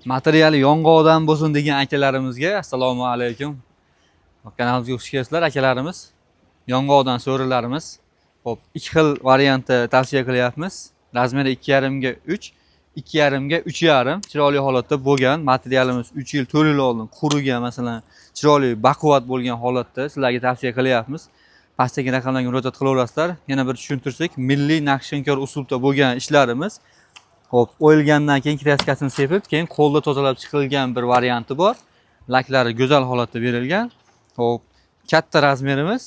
Materiali yong'oqdan bo'lsin degan akalarimizga assalomu alaykum. Kanalimizga xush kelibsizlar, akalarimiz. Yong'oqdan so'rilarimiz. Xo'p, ikki xil variantda tavsiya qilyapmiz. Размер i 2,5 ga 3, 2,5 ga 3,5 chiroyli holatda bo'lgan materialimiz 3 yil, 4 yil oldin qurigan, masalan, chiroyli baquvvat bo'lgan holatda sizlarga tavsiya qilyapmiz. Pastdagi raqamlarga murojaat qilaverasizlar. Yana bir tushuntirsak, milliy naqshinkor uslubda bo'lgan ishlarimiz. Xo'p, o'yilgandan keyin краска sini sepib, keyin qo'lda tozalab chiqilgan bir varianti bor. Laklari go'zal holatda berilgan. Xo'p, katta размер imiz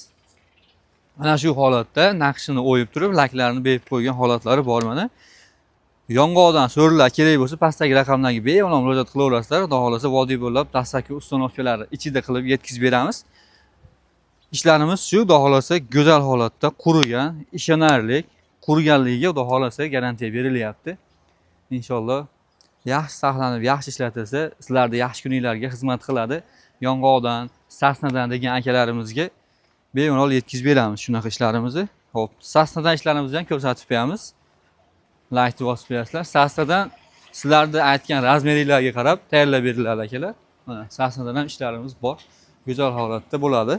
mana shu holatda naqshini o'yib turib, laklarini berib qo'ygan holatlari bor mana. Yong'oqdan so'rilar kerak bo'lsa, pastdagi raqamlarga bemalol murojaat qilaverasizlar. Xudo xohlasa, vodiy bo'ylab dastlabki установка lari ichida qilib yetkazib beramiz. Ishlarimiz shu, xudo xohlasa, go'zal holatda qurigan, ishonarli, quriganligiga xudo xohlasa garantiya berilyapti. Inshaalloh yaxshi saqlanib, yaxshi ishlatilsa, sizlarni yaxshi kuninglarga xizmat qiladi. Yong'oqdan, сосна dan degan akalarimizga bemalol yetkazib beramiz shunaqa ishlarimizni. Xo'p, сосна dan ishlarimizni ham ko'rsatib qo'yamiz. Laykni bosib qo'yasizlar. Сосна dan sizlarni aytgan размер inglarga qarab tayyorlab beriladi, akalar. Mana сосна dan ham ishlarimiz bor. Go'zal holatda bo'ladi.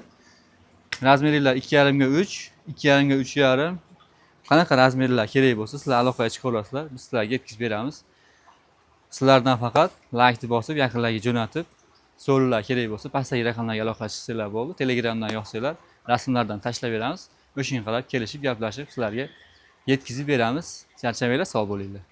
Размер inglar 2,5 ga 3, 2,5 ga 3,5. Qanaqa размер lar kerak bo'lsa, sizlar aloqaga chiqaverasizlar. Biz sizlarga yetkazib beramiz. Sizlardan faqat laykni bosib, yaqinlarga jo'natib, so'rilar kerak bo'lsa, pastdagi raqamlarga aloqaga chiqsanglar bo'ldi. Telegramdan yozsanglar, rasmlardan tashlab beramiz. O'shanga qarab kelishib, gaplashib sizlarga yetkazib beramiz. Charchamanglar, sog' bo'linglar.